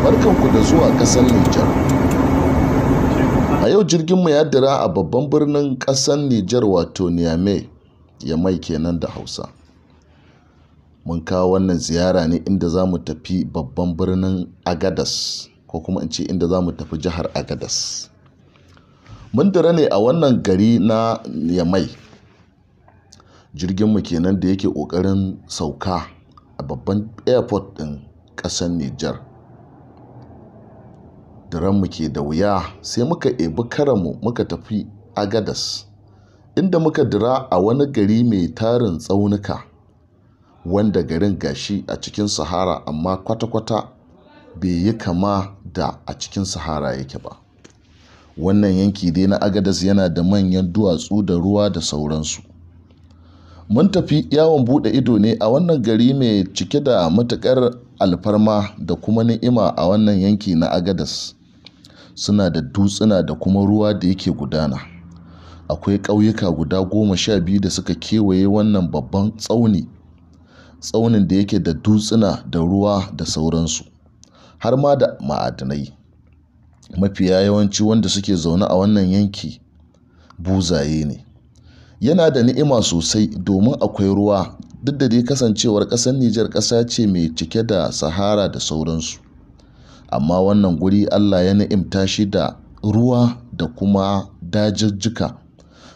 Barkanku da zuwa ƙasar Nijar. A yau jirginmu ya dira a babban birnin ƙasar Nijar wato Niamey, Yamai kenan da Hausa. Mun kawo wannan ziyara ne inda za mu tafi babban birnin Agadas ko kuma in ce inda za mu tafi jihar Agadas. Mun dira ne a wannan gari na Yamai. Jirginmu kenan da yake ƙoƙarin sauka a babban airport ɗin ƙasar Nijar. Diranmu ke da wuya sai muka ebi karanmu muka tafi Agadas, inda muka dira a wani gari mai tarin tsaunuka, wanda garin gashi a cikin sahara amma kwata-kwata bai yi kama da a cikin sahara yake ba. Wannan yanki dai na Agadas yana da manyan duwatsu da ruwa da sauransu. Mun tafi yawon buɗe ido ne a wannan gari mai cike da matuƙar alfarma da kuma ni'ima a wannan yanki na Agadas. Suna da dutsuna da kuma ruwa da yake gudana. Akwai ƙauyuka guda 12 da suka kewaye wannan babban tsauni, tsaunin da yake da dutsuna da ruwa da sauransu, har ma da ma'adinai. Mafiya yawanci wanda suke zaune a wannan yanki buzaye ne. Yana da ni'ima sosai domin akwai ruwa, duk da dai kasancewar ƙasar Nijar ƙasa ce mai cike da sahara da sauransu. Amma wannan guri Allah ya ni'imta shi da ruwa da kuma dajijjika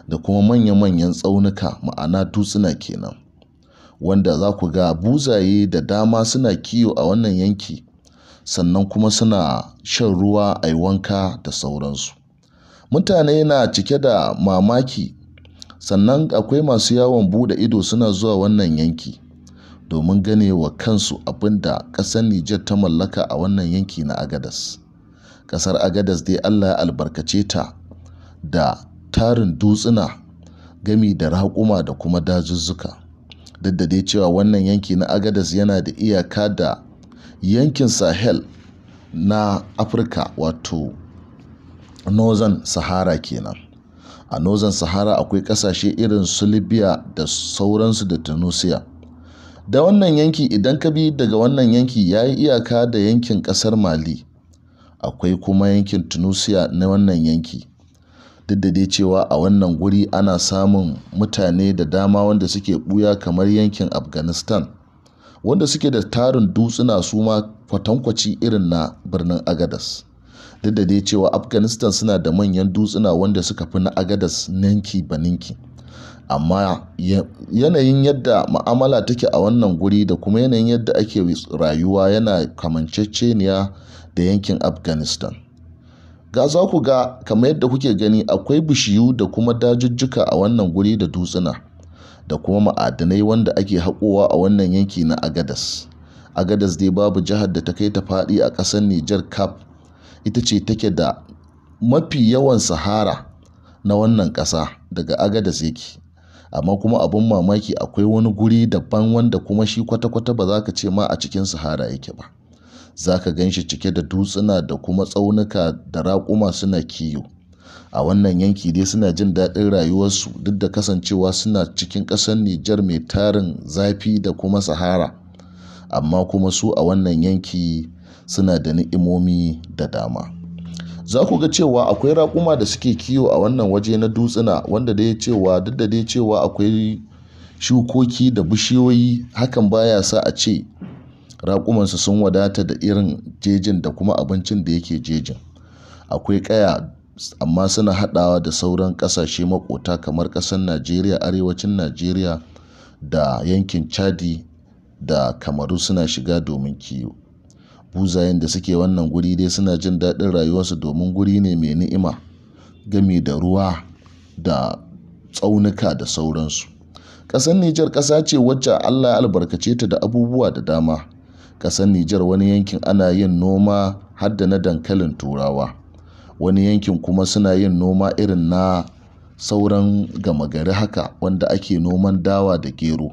da kuma manya-manyan tsaunuka, ma'ana dutsuna kenan. Wanda za ku ga buzaye da dama suna kiwo a wannan yanki, sannan kuma suna shan ruwa a yi wanka da sauransu. Mutane na cike da mamaki, sannan akwai masu yawon buɗe ido suna zuwa wannan yanki domin gane wa kansu abin da ƙasar Nijar ta mallaka a wannan yanki na Agadas. Ƙasar Agadas dai Allah ya albarkace ta da tarin dutsuna gami da raƙuma da kuma dazuzzuka. Duk da dai cewa wannan yanki na Agadas yana da iyaka da yankin Sahel na Afirka wato Northern Sahara kenan. A Northern Sahara akwai ƙasashe irin su Libya da sauransu da Tunisia. Da wannan yanki idan ka bi daga wannan yanki ya yi iyaka da yankin ƙasar Mali. Akwai kuma yankin Tunisia na wannan yanki. Duk da dai cewa a wannan guri ana samun mutane da dama wanda suke ɓuya kamar yankin Afghanistan, wanda suke da tarin dutsuna su ma kwatankwaci irin na birnin Agadas. Duk da dai cewa Afghanistan suna da manyan dutsuna wanda suka fi na Agadas ninki ba ninki. Amma yanayin yadda mu'amala take a wannan guri da kuma yanayin yadda ake rayuwa yana kamanceceniya da yankin Afghanistan. Ga za ku ga kamar yadda kuke gani akwai bishiyu da kuma dajujjuka a wannan guri da dutsuna da kuma ma'adinai wanda ake haƙowa a wannan yanki na Agadas. Agadas dai babu jihar da ta kai ta faɗi a ƙasar Nijar kaf. Ita ce take da mafi yawan sahara na wannan ƙasa daga Agadas yake. Amma kuma abin mamaki akwai wani guri daban wanda kuma shi kwata-kwata ba za ka ce ma a cikin sahara yake ba. Za ka gan shi cike da dutsuna da kuma tsaunuka da raƙuma suna kiwo. A wannan yanki dai suna jin daɗin rayuwarsu duk da kasancewa suna cikin ƙasar Nijar mai tarin zafi da kuma sahara. Amma kuma su a wannan yanki suna da ni'imomi da dama. Za ku ga cewa akwai raƙuma da suke kiwo a wannan waje na dutsuna wanda dai cewa duk da dai cewa akwai shukoki da bishiyoyi, hakan baya sa a ce raƙumansu sun wadata da irin jejin da kuma abincin da yake jejin. Akwai ƙaya amma suna haɗawa da sauran ƙasashe maƙota kamar ƙasar Najeriya, arewacin Najeriya da yankin Chadi da Kamaru suna shiga domin kiwo. Buzayen da suke wannan guri dai suna jin daɗin rayuwarsu domin guri ne mai ni'ima gami da ruwa da tsaunuka da sauransu. Ƙasar Nijar ƙasa ce wacce Allah ya albarkace ta da abubuwa da dama. Ƙasar Nijar wani yankin ana yin noma har da na dankalin Turawa. Wani yankin kuma suna yin noma irin na sauran gama gari haka wanda ake noman dawa da gero.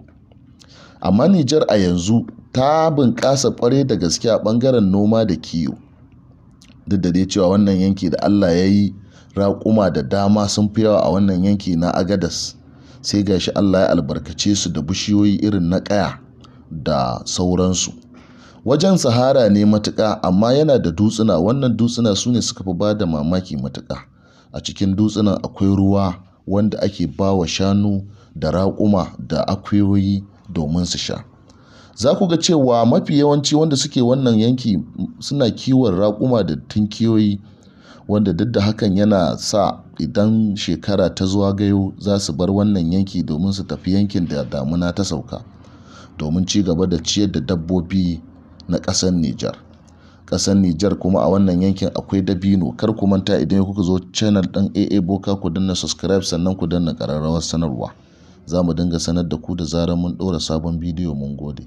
Amma Nijar a yanzu ta bunƙasa ƙwarai da gaske a ɓangaren noma da kiwo. Duk da dai cewa wannan yanki da Allah ya yi raƙuma da dama sun fi yawa a wannan yanki na Agadas. Sai ga shi Allah ya albarkace su da bishiyoyi irin na ƙaya da sauransu. Wajen sahara ne matuƙa, amma yana da dutsuna. Wannan dutsuna su ne suka fi ba da mamaki matuƙa. A cikin dutsunan akwai ruwa wanda ake ba wa shanu da raƙuma da akuyoyi domin su sha. Za ku ga cewa mafi yawanci wanda suke wannan yanki suna kiwon raƙuma da tunkiyoyi, wanda duk da hakan yana sa idan shekara ta zagayo za su bar wannan yanki domin su tafi yankin da damuna ta sauka domin ci gaba da ciyar da dabbobi na ƙasar Nijar. Ƙasar Nijar kuma a wannan yankin akwai dabino. Kar ku manta, idan kuka zo channel ɗin AA Boka, ku danna subscribe, sannan ku danna ƙararrawar sanarwa. Za mu dinga sanar da ku da zarar mun ɗora sabon bidiyo. Mun gode.